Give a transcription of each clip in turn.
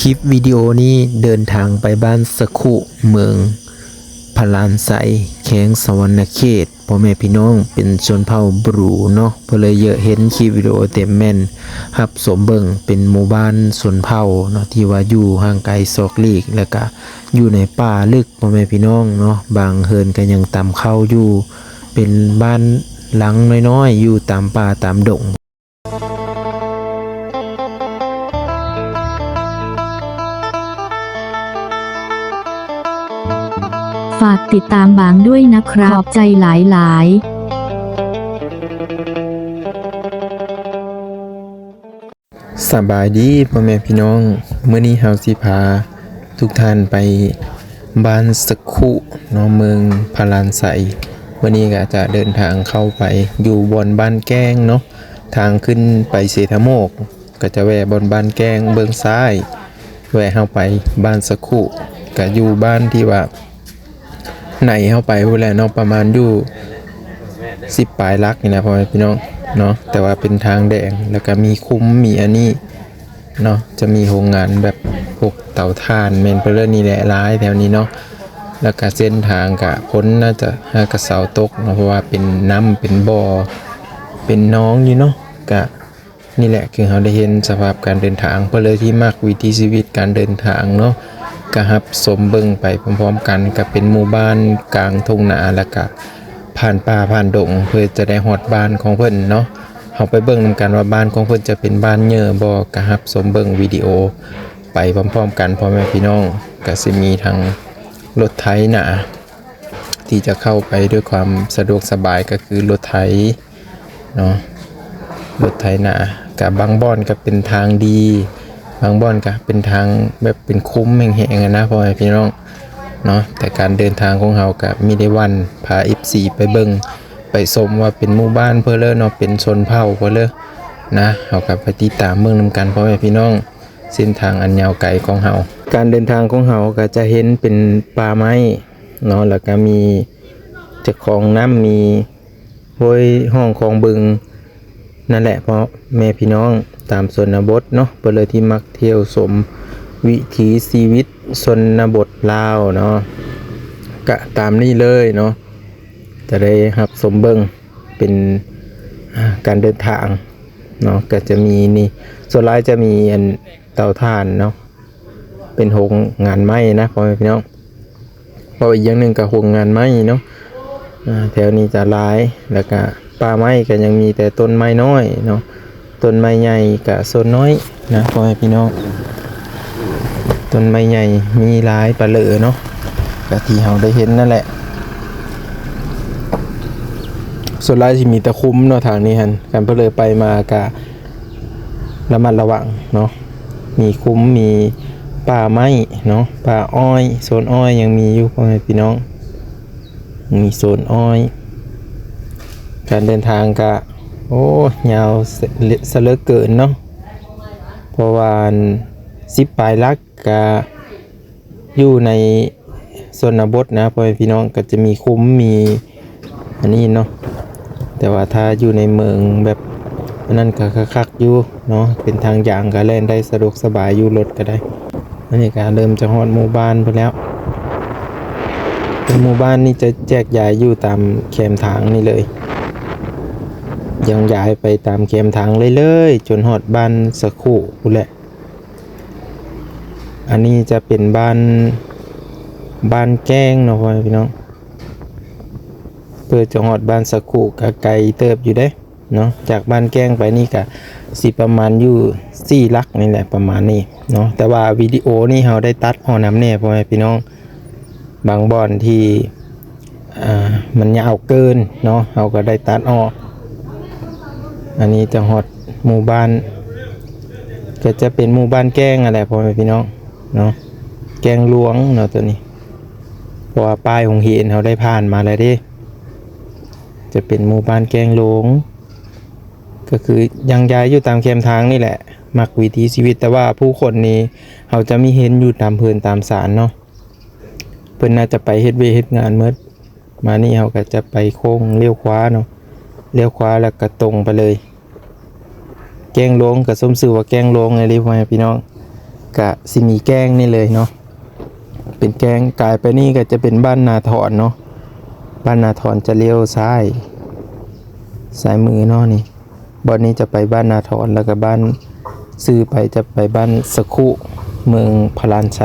ຄລິບວິດີໂອນີ້ເດີນທາງໄປບ້ານສະຄຸ ເມືອງພະລານໄຊ ແຂວງສະຫວັນນະເຂດ ພໍ່ແມ່ພີ່ນ້ອງເປັນຊົນເຜົ່າບຣູເນາະ ເພິ່ນເລີຍເຍາະເຫັນຄລິບວິດີໂອເຕັມແມ່ນຮັບຊົມເບິ່ງ ເປັນໝູ່ບ້ານຊົນເຜົ່າເນາະ ທີ່ວ່າຢູ່ຫ່າງໄກສອກຫຼີກ ແລ້ວກະຢູ່ໃນປ່າລຶກ ພໍ່ແມ່ພີ່ນ້ອງເນາະ ບາງເຮືອນກະຍັງຕຳເຂົ້າຢູ່ ເປັນບ້ານຫຼັງນ້ອຍໆ ຢູ່ຕາມປ່າຕາມດົງ. ฝากติดตามบางด้วยนะครับ ขอบใจหลายๆ ສະບາຍດີພໍ່ແມ່ພີ່ນ້ອງ ມື້ນີ້ເຮົາຊິພາທຸກທ່ານໄປບ້ານສະຄຸເນາະ ເມືອງພະລານໄຊ. ມື້ນີ້ກະຈະເດີນທາງເຂົ້າໄປຢູ່ບ່ອນບ້ານແກ້ງເນາະ ທາງຂຶ້ນໄປເຊທະໂມກ ກະຈະແວ່ບ່ອນບ້ານແກ້ງເບື້ອງຊ້າຍ ແວ່ເຂົ້າໄປບ້ານສະຄຸ ກະຢູ່ບ້ານທີ່ວ່າ ໃນເຮົາໄປພຸ້ນແຫຼະເນາະ ປະມານຢູ່ສິບປາຍຫຼັກນີ້ແຫຼະ ພໍ່ແມ່ພີ່ນ້ອງເນາະ ແຕ່ວ່າເປັນທາງແດງ ແລ້ວກະມີຄຸ້ມ ມີອັນນີ້ເນາະ ຈະມີໂຮງງານແບບພວກເຕົາຖ່ານ ແມ່ນເພິ່ນເອີ້ນນີ້ແຫຼະ ຫຼາຍແຖວນີ້ເນາະ. ແລ້ວກະເສັ້ນທາງກະຝົນໜ້າຈະຫາກະເຊົາຕົກເນາະ ເພາະວ່າເປັນນ້ຳ ເປັນບໍ່ ເປັນໜອງຢູ່ເນາະ ກະ ນີ້ແຫຼະ ຄືເຮົາໄດ້ເຫັນສະພາບການເດີນທາງ ເພິ່ນເລີຍທີ່ມັກວິຖີຊີວິດການເດີນທາງເນາະ ກະຮັບຊົມເບິ່ງໄປພ້ອມໆກັນ ກະເປັນໝູ່ບ້ານກາງທົ່ງນາ ແລ້ວກະຜ່ານປ່າຜ່ານດົງ ເພື່ອຈະໄດ້ຮອດບ້ານຂອງເພິ່ນເນາະ. ເຮົາໄປເບິ່ງນຳກັນວ່າບ້ານຂອງເພິ່ນຈະເປັນບ້ານເຫຍື້ບໍ່ ກະຮັບຊົມເບິ່ງວິດີໂອໄປພ້ອມໆກັນ ພໍ່ແມ່ພີ່ນ້ອງ. ກະຊິມີທັງລົດໄຖນາ ທີ່ຈະເຂົ້າໄປດ້ວຍຄວາມສະດວກສະບາຍ ກະຄືລົດໄຖເນາະ ລົດໄຖນາ ກະບາງບ່ອນກະເປັນທາງດີ ບາງບ່ອນກະເປັນທາງແບບເປັນຄຸ້ມແຫ້ງໆຫັ້ນນະ ພໍ່ແມ່ພີ່ນ້ອງເນາະ. ແຕ່ການເດີນທາງຂອງເຮົາກະມີໄດ້ຫວັ່ນພາເອັຟຊີໄປເບິ່ງໄປຊົມວ່າເປັນໝູ່ບ້ານເພິ່ນເລີເນາະ ເປັນຊົນເຜົ່າເພິ່ນເລີນະ. ເຮົາກະໄປຕິດຕາມເບິ່ງນຳກັນ ພໍ່ແມ່ພີ່ນ້ອງ ເສັ້ນທາງອັນຍາວໄກຂອງເຮົາ. ການເດີນທາງຂອງເຮົາກະຈະເຫັນເປັນປ່າໄມ້ ເນາະ ແລ້ວກະມີເຈົ້າຂອງນ້ຳ ມີຫ້ວຍຮ່ອງຄອງບຶງ ນັ້ນແຫຼະ ພໍ່ແມ່ພີ່ນ້ອງຕາມຊົນນະບົດເນາະ ເພິ່ນເລີຍທີ່ມັກທ່ຽວຊົມວິຖີຊີວິດຊົນນະບົດລາວເນາະ ກະຕາມນີ້ເລີຍເນາະ ຈະໄດ້ຮັບຊົມເບິ່ງເປັນ ອາ ການເດີນທາງເນາະ ກະຈະມີນີ້ ສ່ວນຫຼາຍຈະມີອັນເຕົາຖ່ານເນາະ ເປັນໂຮງງານໄມ້ນະ ພໍ່ແມ່ພີ່ນ້ອງ ເວົ້າອີກຢ່າງໜຶ່ງກະໂຮງງານໄມ້ເນາະ ອາ ແຖວນີ້ຈະຫຼາຍ ແລ້ວກະປ່າໄມ້ກະຍັງມີແຕ່ຕົ້ນໄມ້ນ້ອຍເນາະ ຕົ້ນໄມ້ໃຫຍ່ກະສ່ວນນ້ອຍນະ ພໍ່ແມ່ພີ່ນ້ອງ ຕົ້ນໄມ້ໃຫຍ່ມີຫຼາຍປະເຫຼີເນາະ ກະທີ່ເຮົາໄດ້ເຫັນນັ້ນແຫຼະ ສ່ວນຫຼາຍຊິມີແຕ່ຄຸ້ມເນາະ ທາງນີ້ຫັ້ນ ຄັນເພິ່ນເລີໄປມາກະ ລະມັດລະວັງເນາະ ມີຄຸ້ມ ມີປ່າໄມ້ເນາະ ປ່າອ້ອຍ ໂຊນອ້ອຍຍັງມີຢູ່ ພໍ່ແມ່ພີ່ນ້ອງ ມີໂຊນອ້ອຍ ການເດີນທາງກະ ໂອ້ ຍາວສະເລີກເກີນເນາະ ເພາະວ່າອັນ ສິບປາຍຫຼັກກະ ຢູ່ໃນຊົນນະບົດນະ ພໍ່ແມ່ພີ່ນ້ອງ ກະຈະມີຄຸ້ມ ມີອັນນີ້ເນາະ ແຕ່ວ່າຖ້າຢູ່ໃນເມືອງແບບອັນນັ້ນກະຄັກໆຢູ່ເນາະ ເປັນທາງຢາງກະແລ່ນໄດ້ສະດວກສະບາຍຢູ່ ລົດກະໄດ້. ອັນນີ້ກະເລີ່ມຈະຮອດໝູ່ບ້ານພຸ້ນແລ້ວ ເປັນໝູ່ບ້ານນີ້ຈະແຈກຢາຍຢູ່ຕາມແຄມທາງນີ້ເລີຍ ຍັງຢາຍໄປຕາມແຄມທາງເລື້ອຍໆ ຈົນຮອດບ້ານສະຄຸພຸ້ນແຫຼະ. ອັນນີ້ຈະເປັນບ້ານ ບ້ານແກ້ງເນາະ ພໍ່ແມ່ພີ່ນ້ອງ ເພື່ອຈະຮອດບ້ານສະຄຸກະໄກເຕີບຢູ່ເດ້ເນາະ ຈາກບ້ານແກ້ງໄປນີ້ກະຊິປະມານຢູ່ສີ່ຫຼັກນີ້ແຫຼະ ປະມານນີ້ເນາະ ແຕ່ວ່າວິດີໂອນີ້ເຮົາໄດ້ຕັດອອກນຳແດ່ ພໍ່ແມ່ພີ່ນ້ອງ ບາງບ່ອນທີ່ ອ່າ ມັນຍາວເກີນເນາະ ເຮົາກະໄດ້ຕັດອອກ. ອັນນີ້ຈະຮອດໝູ່ບ້ານ ກະຈະເປັນໝູ່ບ້ານແກ້ງຫັ້ນແຫຼະ ພໍ່ແມ່ພີ່ນ້ອງເນາະ ແກ້ງຫຼວງເນາະໂຕນີ້ ເພາະວ່າປ້າຍໂຮງຮຽນເຮົາໄດ້ຜ່ານມາແລ້ວເດ້ ຈະເປັນໝູ່ບ້ານແກ້ງຫຼວງ ກະຄືຍັງຢາຍຢູ່ຕາມແຄມທາງນີ້ແຫຼະ ມັກວິຖີຊີວິດ ແຕ່ວ່າຜູ້ຄົນນີ້ເຮົາຈະມີເຫັນຢູ່ຕາມເຮືອນຕາມຊານເນາະ. ເພິ່ນໜ້າຈະໄປເຮັດວຽກເຮັດງານໝົດ ມານີ້ເຮົາກະຈະໄປໂຄ້ງລ້ຽວຂວາເນາະ ລ້ຽວຂວາແລ້ວກະຕົງໄປເລີຍ ແກ້ງຫຼວງ ກະສົມຊື່ວ່າແກ້ງຫຼວງອີ່ຫຼີ ພໍ່ແມ່ພີ່ນ້ອງ ກະຊິມີແກ້ງນີ້ເລີຍເນາະ ເປັນແກ້ງ. ກາຍໄປນີ້ກະຈະເປັນບ້ານນາທອນເນາະ ບ້ານນາທອນຈະລ້ຽວຊ້າຍ ຊ້າຍມືເນາະນີ້. ບ່ອນນີ້ຈະໄປບ້ານນາທອນ ແລ້ວກະບ້ານ ຊື່ໄປຈະໄປບ້ານສະຄຸ ເມືອງພະລານໄຊ.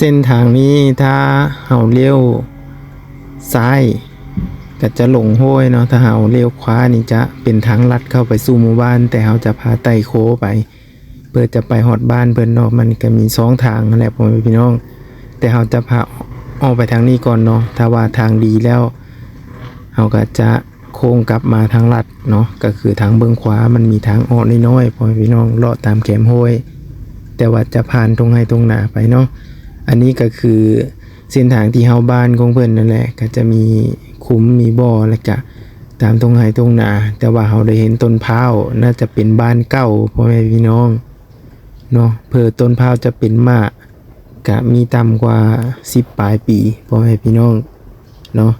ເສັ້ນທາງນີ້ຖ້າເຮົາລ້ຽວຊ້າຍກະຈະລົງຫ້ວຍເນາະ, ຖ້າເຮົາລ້ຽວຂວານີ້ຈະເປັນທາງລັດເຂົ້າໄປສູ່ໝູ່ບ້ານ, ແຕ່ເຮົາຈະພາໄຕ່ໂຄ້ງໄປ ເພື່ອຈະໄປຮອດບ້ານເພິ່ນເນາະ. ມັນກະມີສອງທາງຫັ້ນແຫຼະ ພໍ່ແມ່ພີ່ນ້ອງ, ແຕ່ເຮົາຈະພາອອກໄປທາງນີ້ກ່ອນເນາະ. ຖ້າວ່າທາງດີແລ້ວ ເຮົາກະຈະ ໂຄ້ງກັບມາທາງລັດເນາະ, ກະຄືທາງເບື້ອງຂວາ ມັນມີທາງອອກນ້ອຍໆ ພໍ່ແມ່ພີ່ນ້ອງ, ເລາະຕາມແຄມຫ້ວຍ ແຕ່ວ່າຈະຜ່ານທົ່ງໄຮ່ທົ່ງນາໄປເນາະ. ອັນນີ້ກະຄືເສັ້ນທາງທີ່ເຂົ້າບ້ານຂອງເພິ່ນນັ້ນແຫຼະ, ກະຈະມີຂຸມມີບໍ່ ແລ້ວກະຕາມທົ່ງໄຮ່ທົ່ງນາ. ແຕ່ວ່າເຮົາໄດ້ເຫັນຕົ້ນພ້າວ ໜ້າຈະເປັນບ້ານເກົ່າ ພໍ່ແມ່ພີ່ນ້ອງເນາະ, ເພີຕົ້ນພ້າວຈະເປັນໝາກ ກະມີຕ່ຳກວ່າສິບປາຍປີ ພໍ່ແມ່ພີ່ນ້ອງເນາະ.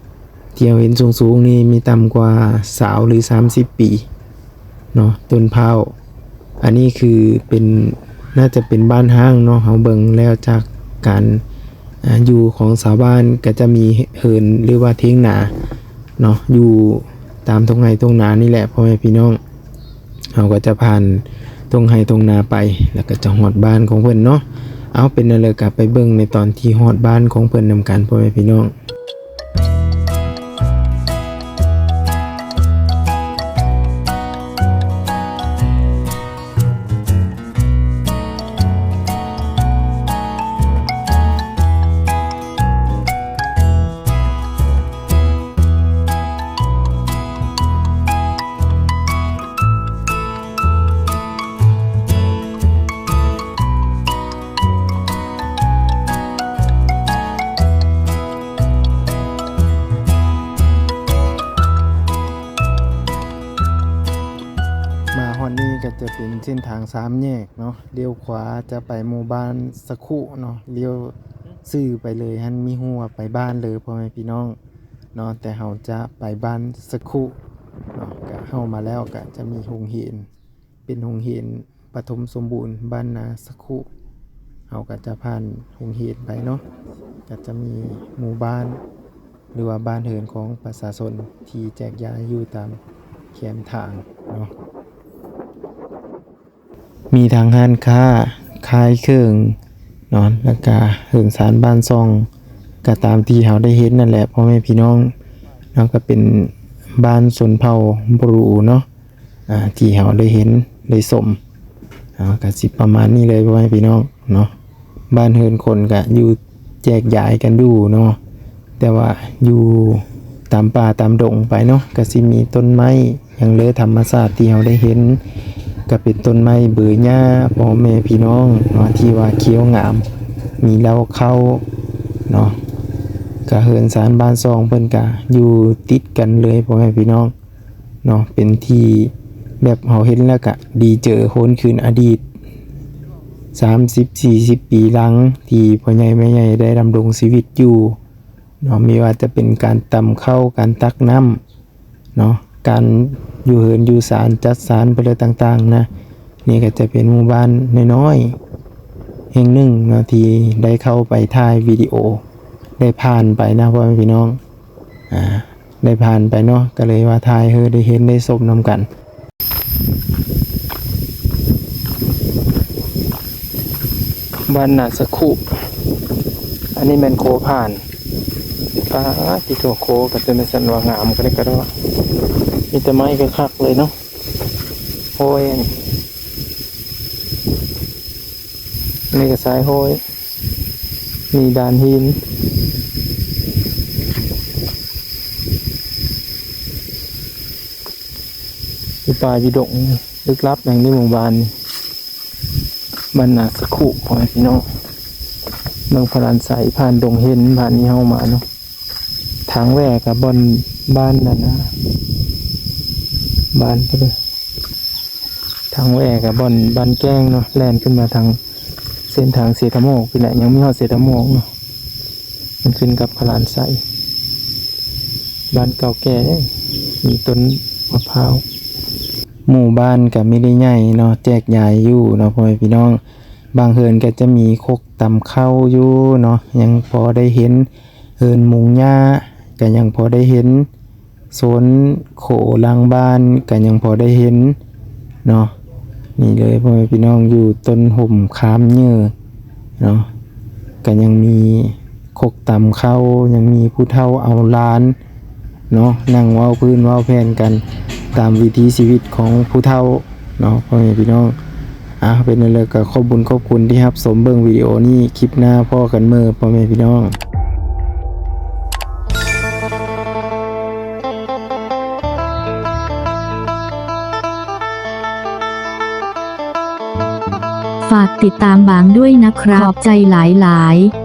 ທີ່ເຮົາເຫັນສູງໆນີ້ມີຕ່ຳກວ່າຊາວ ຫຼື ສາມສິບປີເນາະ ຕົ້ນພ້າວ. ອັນນີ້ຄືເປັນ ໜ້າຈະເປັນບ້ານຮ້າງເນາະ, ເຮົາເບິ່ງແລ້ວຈາກການ ອາ ຢູ່ຂອງຊາວບ້ານ ກະຈະມີເຮືອນ ຫຼືວ່າຖຽງນາເນາະ ຢູ່ຕາມທົ່ງໄຮ່ທົ່ງນານີ້ແຫຼະ ພໍ່ແມ່ພີ່ນ້ອງ. ເຮົາກະຈະຜ່ານທົ່ງໄຮ່ທົ່ງນາໄປ ແລ້ວກະຈະຮອດບ້ານຂອງເພິ່ນເນາະ. ເອົາ ເປັນແນວໃດກະໄປເບິ່ງໃນຕອນທີ່ຮອດບ້ານຂອງເພິ່ນນຳກັນ ພໍ່ແມ່ພີ່ນ້ອງ. ມາຮອດນີ້ກະຈະເປັນເສັ້ນທາງສາມແຍກເນາະ, ລ້ຽວຂວາຈະໄປໝູ່ບ້ານສະຄຸເນາະ, ລ້ຽວຊື່ໄປເລີຍຫັ້ນ ມີຮູ້ວ່າໄປບ້ານເລີຍ ພໍ່ແມ່ພີ່ນ້ອງເນາະ. ແຕ່ເຮົາຈະໄປບ້ານສະຄຸເນາະ, ກະເຂົ້າມາແລ້ວກະຈະມີໂຮງຮຽນ ເປັນໂຮງຮຽນປະຖົມສົມບູນບ້ານນາສະຄຸ. ເຮົາກະຈະຜ່ານໂຮງຮຽນໄປເນາະ, ກະຈະມີໝູ່ບ້ານ ຫຼືວ່າບ້ານເຮືອນຂອງປະຊາຊົນທີ່ແຈກຢາຍຢູ່ຕາມແຄມທາງເນາະ. ມີທັງຮ້ານຄ້າຂາຍເຄື່ອງເນາະ, ແລ້ວກະເຮືອນຊານບ້ານຊ່ອງ ກະຕາມທີ່ເຮົາໄດ້ເຫັນນັ້ນແຫຼະ ພໍ່ແມ່ພີ່ນ້ອງເນາະ. ກະເປັນບ້ານຊົນເຜົ່າບຣູເນາະ ອາ ທີ່ເຮົາໄດ້ເຫັນໄດ້ຊົມເນາະ, ກະຊິປະມານນີ້ເລີຍ ພໍ່ແມ່ພີ່ນ້ອງເນາະ. ບ້ານເຮືອນຄົນກະຢູ່ແຈກຢາຍກັນຢູ່ເນາະ, ແຕ່ວ່າຢູ່ຕາມປ່າຕາມດົງໄປເນາະ, ກະຊິມີຕົ້ນໄມ້ຫຍັງເລີທຳມະຊາດທີ່ເຮົາໄດ້ເຫັນ ກະເປັນຕົ້ນໄມ້ເບີຫຍ້າ ພໍ່ແມ່ພີ່ນ້ອງເນາະ ທີ່ວ່າຂຽວງາມ ມີເລົ້າເຂົ້າເນາະ. ກະເຮືອນຊານບ້ານຊ່ອງເພິ່ນກະຢູ່ຕິດກັນເລີຍ ພໍ່ແມ່ພີ່ນ້ອງ ເນາະ, ເປັນທີ່ແບບເຮົາເຫັນແລ້ວກະດີເຈີຫວນຄືນອະດີດສາມສິບສີ່ສິບປີຫຼັງ ທີ່ພໍ່ໃຫຍ່ແມ່ໃຫຍ່ໄດ້ດຳລົງຊີວິດຢູ່ເນາະ. ມີວ່າຈະເປັນການຕຳເຂົ້າ ການຕັກນ້ຳເນາະ, ການຢູ່ເຮືອນຢູ່ຊານ ຈັດສານໄປເລີຍຕ່າງໆນະ. ນີ້ກະຈະເປັນໝູ່ບ້ານນ້ອຍ ແຫ່ງໜຶ່ງເນາະ ທີ່ໄດ້ເຂົ້າໄປຖ່າຍວິດີໂອ ໄດ້ຜ່ານໄປນະ ພໍ່ແມ່ພີ່ນ້ອງ ອ່າ ໄດ້ຜ່ານໄປເນາະ ກໍເລີຍວ່າຖ່າຍໃຫ້ໄດ້ເຫັນໄດ້ຊົມນຳກັນ. ບ້ານນາສະຂຸ ອັນນີ້ແມ່ນໂຄພານ. ປາດຕິໂທ ໂຄກໍເປັນຈັ່ງຊັ້ນວ່າງາມ ກະໄດ້ກະດອ ມີແຕ່ໄມ້ຄັກໆເລີຍເນາະ. ໂອ້ຍ ນີ້ກໍຊາຍໂຫ້ຍ ມີດານຫີນ ຢູ່ປ່າຢູ່ດົງ ລຶກລັບແຫ່ງນີ້ ໝູ່ບ້ານນີ້ ບ້ານນາສະຂຸ ພໍ່ແມ່ພີ່ນ້ອງ ເມືອງພະລານໄຊ ຜ່ານດົງເຫັນ ບ້ານນີ້ເຮົາມາເນາະ. ທາງແຫວ່ກະບ່ອນບ້ານນັ້ນນະ ບ້ານ ທາງແຫວ່ກະບ່ອນບ້ານແກ້ງເນາະ ແລ່ນຂຶ້ນມາທາງເສັ້ນທາງເຊຕະໂມກພຸ້ນແຫຼະ ຍັງມີຮອດເຊຕະໂມກເນາະ ມັນຂຶ້ນກັບພະລານໄຊ. ບ້ານເກົ່າແກ່ເດ້ ມີຕົ້ນມະພ້າວ. ໝູ່ບ້ານກະມີໄດ້ໃຫຍ່ເນາະ ແຈກຢາຍຢູ່ເນາະ ພໍ່ແມ່ພີ່ນ້ອງ. ບາງເຮືອນກະຈະມີຄົກຕຳເຂົ້າຢູ່ເນາະ ຍັງພໍໄດ້ເຫັນ ເຮືອນມຸງຫຍ້າກະຍັງພໍໄດ້ເຫັນ ໂຊນໂຂຫຼັງບ້ານກະຍັງພໍໄດ້ເຫັນເນາະ. ນີ້ເລີຍ ພໍ່ແມ່ພີ່ນ້ອງ ຢູ່ຕົ້ນຮົ່ມຄາມເຫຍື່ອເນາະ ກະຍັງມີຄົກຕຳເຂົ້າ ຍັງມີຜູ້ເຖົ້າເອົາຫຼານເນາະ ນັ່ງເວົ້າພື້ນເວົ້າແຜ່ນກັນ ຕາມວິຖີຊີວິດຂອງຜູ້ເຖົ້າເນາະ ພໍ່ແມ່ພີ່ນ້ອງ. ອ່າ ເປັນແນວໃດກໍຂອບບຸນຂອບຄຸນທີ່ຮັບຊົມເບິ່ງວິດີໂອນີ້ ຄລິບໜ້າພໍ້ກັນເໝີ ພໍ່ແມ່ພີ່ນ້ອງ. ຝາກຕິດตามบางด้วยนะครับ ขอบใจหลายๆ